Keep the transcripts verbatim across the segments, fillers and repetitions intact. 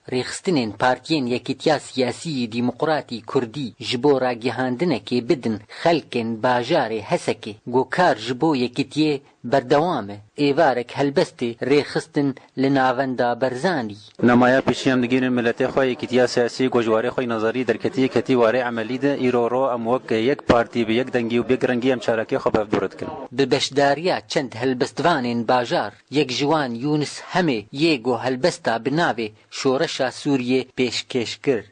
Rêxistinên partiyên Yekîtiya Siyasî yê Demokratî Kurdî ji bo ragihandinekê bidin xelkên bajarê Hesekê, ku kar ji bo yekîtiyê berdewam e, êvarek helbestê rêxistin li Navenda Barzanî. Namaya pêşî em digîrin miletê xwe, yekîtiya siyasî ku ji warê xwe yî nezerî derketî ketî warê emelî de, îro ro em wek yek partî bi yek dengî û bi yek rengî em çalakiyê xwe bi hev dûr dikin. Bi beşdariya çend helbestvanên bajar, yek ji wan Yûnis Hemê yê ku helbesta bi navê Şoreşa Sûriyê pêşkêş kir.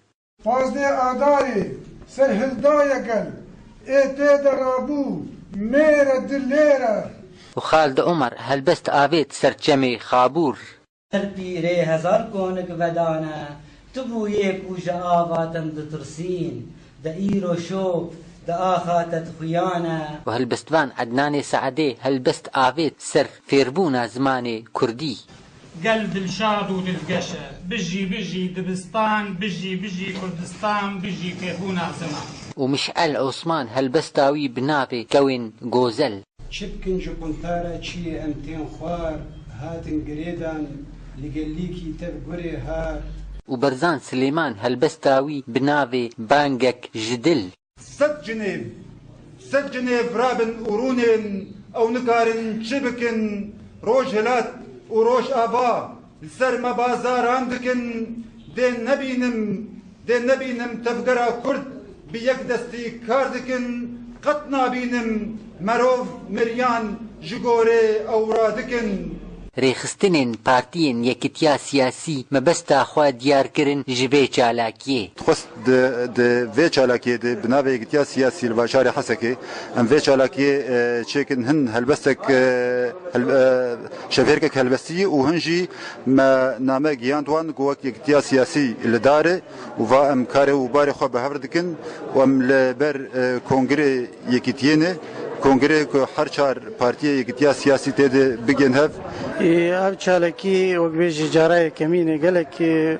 Pazdeh Adarê serhildaye gel, ê tê de rabû mêre dilêre. Û Xalid Omer helbest avêt ser çemê Xabûr. Ser pîrê hezar konik vedane, tu bûyê ku ji ava din ditirsîn, de îro şo, de axa te dixuyane. Û helbestvan Ednanê Saedê helbest avêt ser fêrbûna zimanê kurdî. Gel dilşad û dilgeş e. Bijî, bijî dibistan, bijî, bijî Kurdistan, bijî fêrbûna ziman. Û Mişel Osman helbesta wî bi navê Kewên Gozel. Çi bikin ji quntara çiyê em tên xwar, hatin girêdan li gelîkî tev gurê har. Û Berzan Silêman helbesta wî bi navê Bangek ji Dil. Sed cinêv, sed cinêv rabin û rûnên, ew nikarin çi bikin, roj hilat û roj ava li ser me bazaran dikin, dê nebînim, dê nebînim tevgera Kurd bi yek destî kar dikin, qet nabînim merov miriyan ji gorê ew radikin. Rêxistinên partiyên Yekîtiya Siyasî mebesta xwe diyar kirin ji vê çalakiyê. Dixwest di, di vê çalakiyê de bi navê Yekîtiya Siyasî li bajarê Hesekê em vê çalakiyê, e, çêkin. Hin helbestek, e, hel-, e, şevêrkek helbestî û hin jî me name gihand wan ku wek Yekîtiya Siyasî li dar e û va em karê û barê xwe bi hev re dikin û em li ber, e, kongirê Yekîtiyê ne. Kongirê ku her çar partiyê Yekîtiya Siyasî tê de bigên hev. Ê, ev çalakî wek bêjî cara yekemîn e. Gelek, ê,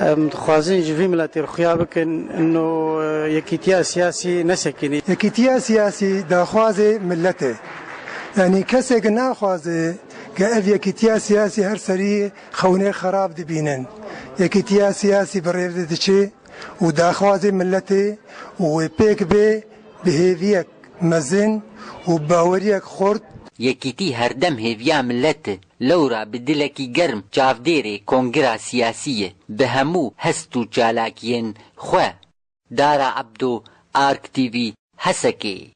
em dixwazin ji vî miletê re xuya bikin, ino, e, yekîtiya siyasî nesekinî. Yekîtiya siyasî daxwazê milet e. Yanî kesek naxwaze ke ev yekîtiya siyasî her serî xewnê xerab dibînin. Yekîtiya siyasî bi rêv de diçe û daxwazê miletê û wê pêk bê bi hêviyek mezin û baweriyek xurt. Yekîtî herdem hêviya milet e. Lewra bi dilekî germ çavdêrê kongira siyasî ye. Bi hemû hest û çalakiyên xwe. Dara Ebdo, Ark T V, Hesekê.